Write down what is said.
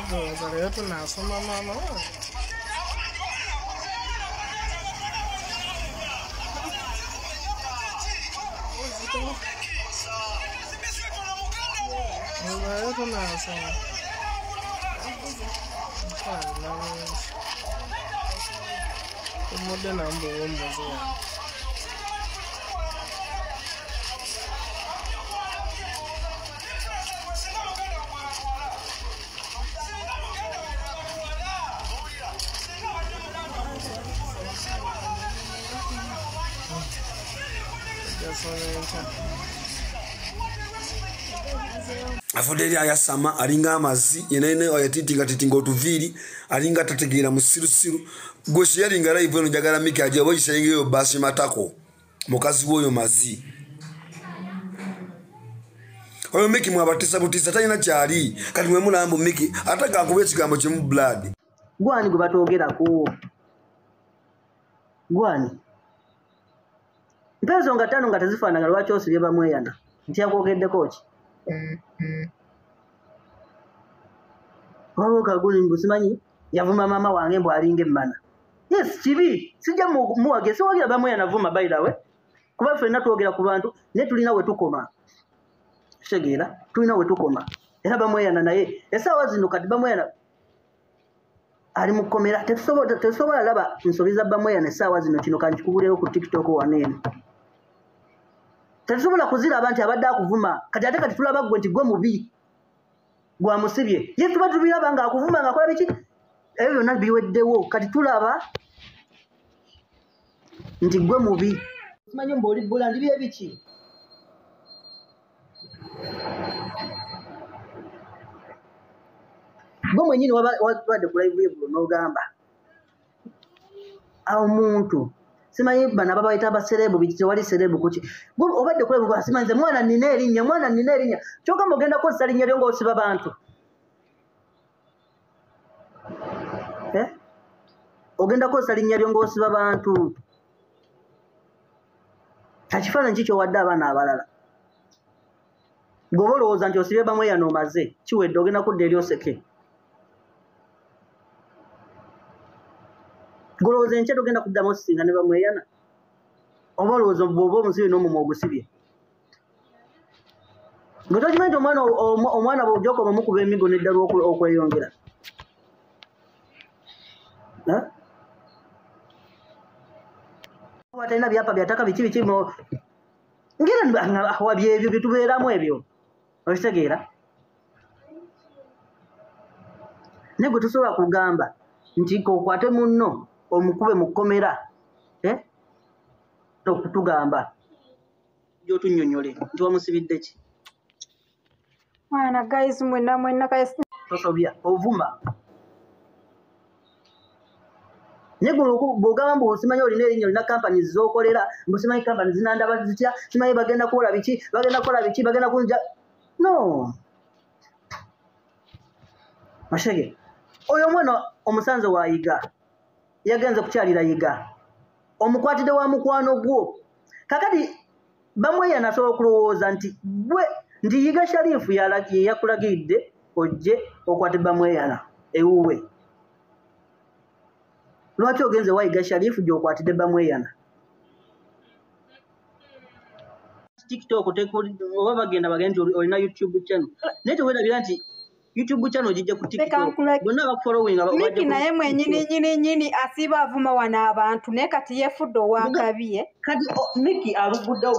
Ndowooza tunaasoma maama wange. Ndowooza tunaasoma. Omudde nambuwummuzi wange. Afudde eri ayasama alinga amazzi yenene oyatitinga titinga otuviiri alinga tategeera musirusiru gwe sheyalinga live eno njagala Miki aje oba ogiserengeyo basi matako mukazi w'oyo mazi oyo Miki mwabatisa butisa talina kyali kati mwe mulambo Miki ate kankuba ekigambo kimu blood gwani gwe batoogerako gwani mpezo nga ttaano nga tezifaanagana lwaki osibye bamweyana nti yakwogeddeko ki waliwo kaguli mbu simanyi yavuma maama wange mbu alinga emmana. Yes, kibi sijja muwage siwagira bamweyana vuma by the way kuba ffenna twogera ku bantu naye tulina we tukoma kitegeera tulina we tukoma era bamweyana naye essaawa zino kati bamweyana ali mu kkomera tetusobola laba nsobi za bamweyana essaawa zino kino kankikubuleyo ku TikTok wano eno tetusobola kuziraba nti abadde akuvuma kati ate kati tulaba ggwe nti gwe mubi gwamusibye ye tuba tubiraba ng'akuvuma ng'akola biki ebyo byonna biweddewo kati tulaba nti gwe mubi simanyi mbu oli bbula ndi byebiki gwe mwennyini wabadde ku live y'eggulo n'ogamba awo muntu simanyi bano ababayita abaserebu biki tewali serebu kuki obadde ku live simanyi nze mwana nnina erinnya mwana nnina erinnya ky'ogamba ogenda kukozesa linnya lyo ng'osiba bantu ogenda kukozesa linnya lyo ng'osiba bantu ekifaananyi ki ky'owadde abaana abalala gwe olowooza nti osibye bamweyana omaze kiwedde ogenda kudda eri oseke golowooza enkya togenda kuddamu osisinga ne bamweyana oba olowooza bw'oba omusibye n'omumwa ogusibye nga tokimanyi nti omwana bw'ojokoma omukuba emigo n'eddala okweyongera atalina byapa byataka biki biki ngera byebyo byetubeeramu ebyo okitegeera naye gwe tosobola kugamba nti okwate munno omukube mu kkomera okutugamba otunnyonnyole nti wamusibidde ki mwana guys mwenna mwenna guys tosobya ovuma Naye bw'ogamba mbu simanyi olina erinnya, olina kampani z'okolera, mbu simanyi kampani zinandaba zitya, simanyi bagenda kukola biki, bagenda kukola biki, bagenda kunja. No. Mashege. Oyo omwana omusanze wa Yiga. Yagenze kukyalira Yiga. Omukwatidde wa mukwano gwo. Kakati Bamweyana asobola okulowooza nti gwe nti Yiga Sharifu ye yakulagiridde ojje okwate Bamweyana ewuwe. Lwaki ogenze wa Yiga Sharifu gy'okwatidde Bamweyana? TikTok oba bagenda bagende olina YouTube channel. Naye teweerabira nti YouTube channel gijja ku TikTok. Bonna abakufollowinga bajja Miki naye mwennyini nnyini nnyini asiiba avuma wano abantu naye kati yeefudde ow'akabi. Kati Miki aluguddewo.